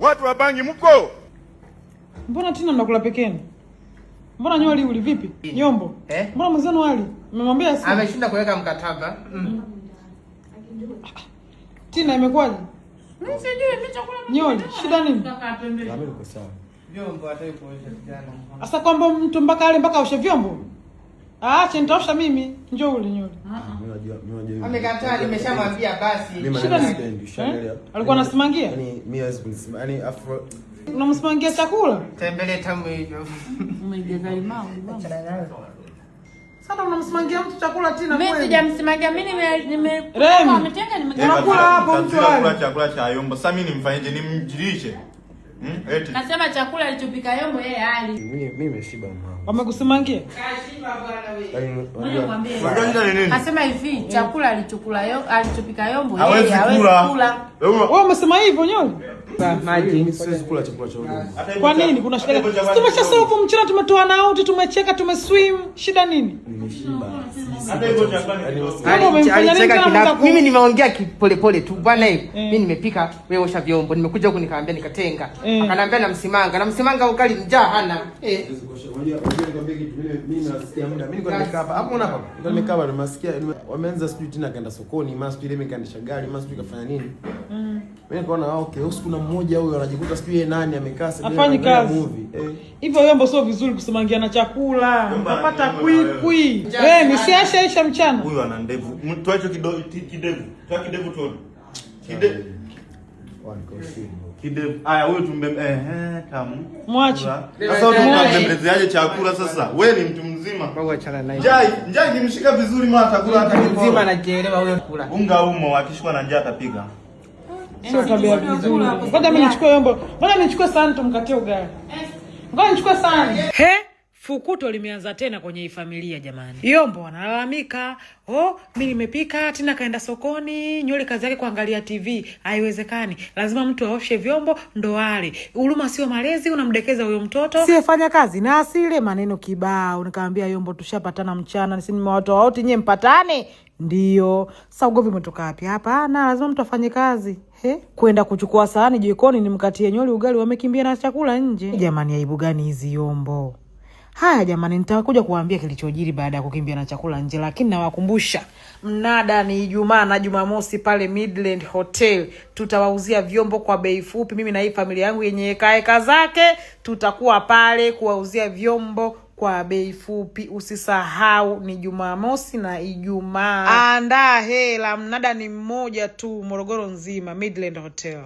Watu wa bangi mko? Mbona tena mnakula pekeni? Mbona nyoli uli vipi? Nyombo. Eh? Mbona mwenzenu wali? Mmemwambia si? Ameshinda kuweka mkataba. Tina imekuwaje? Mimi sijui mimi chakula Nyoli, shida nini? Kaka pembeni. Mimi niko sawa. Vyombo hataki kuosha kijana. Sasa kwamba mtu mpaka ale mpaka oshe vyombo? Aache nitaosha mimi. Njoo ule Nyoli. Mimi najua, mimi najua. Amekataa, nimeshamwambia basi. Mimi Shida maneno ni- sipendi, ushaelewa? Eh? Alikuwa anasimamia? Yaani mimi hawezi kunisimamia. Yaani afro Unamsimamia chakula? Tembele tamu hivyo. Umejaza limau. Sasa unamsimamia mtu chakula Tina Mimi kweli? sijamsimamia, mimi nime nime Remi. ametenga nime Unakula hapo mtu Kula ale. chakula cha Yombo. Sasa mimi nimfanyeje? Nimjilishe? Hmm? Eti. Nasema chakula alichopika Yombo yeye ali. Mimi nimeshiba mama. Wamekusimamia? Kashiba bwana wewe. Yaani Ngoja unajua nikwambie. Unajua shida ni nini? Kasema hivi, chakula alichokula Yombo, alichopika Yombo yeye Hawezi hawezi kula. kula. Wewe Wewe umesema hivyo Nyoli? Maji. mimi siwezi kula chakula cha udongo. hata hivyo Kwa nini? Kuna shida gani? hata hivyo Si Tumesha chakula solve mchana, tumetoa na out, tumecheka, tumeswim. Shida nini? Nimeshiba. Hata hivyo chakula ni Yaani kidogo. Kama umemfanya nini Alicheka tena kila mtako? mimi nimeongea kipolepole tu bwana hivi. Mimi nimepika, wewe osha vyombo. Nimekuja huku nikaambia nikatenga. Eh. Akaniambia namsimanga. Namsimanga ugali njaa hana. Eh. Siwezi kuosha. Unajua nikwambie kitu, mimi nasikia muda. Mimi nilikuwa nimekaa hapa. Hapo unaona hapa. Nilikuwa nimekaa hapa nimesikia wameanza sijui tena kaenda sokoni, mara sijui ile kaendesha gari, mara sijui kafanya nini. Mimi nikaona ah, okay, huyu kuna mmoja huyu anajikuta sijui yeye nani amekaa sasa Hafanyi kazi. movie. Eh. Hivyo Yombo sio vizuri kusimangia na chakula. Yombo Utapata ana nyama na kwikwi. Wewe msiashaisha mchana. Huyu ana ndevu. Toa hicho kidogo kidevu. Toa kidevu tuone. Kidevu. Wanikosi. Kidevu. Haya huyu tumbe tamu. Mwache. Sasa huyu tunambembelezeaje chakula sasa? Wewe ni mtu mzima. Baba achana naye. Njaa, njaa ikimshika vizuri mara atakula hata Mzima kiporo. anajielewa huyo kula. Unga umo akishikwa na njaa atapiga. Sio tabia vizuri. Ngoja mimi nichukue Yombo. Ngoja nichukue sahani tumkatie ugali. Ngoja nichukue sahani. He? Fukuto limeanza tena kwenye hii familia jamani. Yombo analalamika, "Oh, mimi nimepika, Tina kaenda sokoni, Nyoli kazi yake kuangalia TV. Haiwezekani. Lazima mtu aoshe vyombo ndo ale. Huruma sio malezi, unamdekeza huyo mtoto." Siyefanya kazi na asile maneno kibao. Nikamwambia Yombo tushapatana mchana, si nimewatoa wote nyie mpatane. Ndio. Sasa ugomvi umetoka wapi? Hapana, lazima mtu afanye kazi. He? Kwenda kuchukua sahani jikoni nimkatie Nyoli ugali, wamekimbia na chakula nje. Jamani, aibu gani hizi Yombo? Haya jamani, nitakuja kuwaambia kilichojiri baada ya kukimbia na chakula nje, lakini nawakumbusha mnada ni Ijumaa na Jumamosi pale Midland Hotel. Tutawauzia vyombo kwa bei fupi. Mimi na hii familia yangu yenye hekaheka zake tutakuwa pale kuwauzia vyombo kwa bei fupi. Usisahau ni Jumamosi na Ijumaa. Andaa hela, mnada ni mmoja tu, Morogoro nzima, Midland Hotel.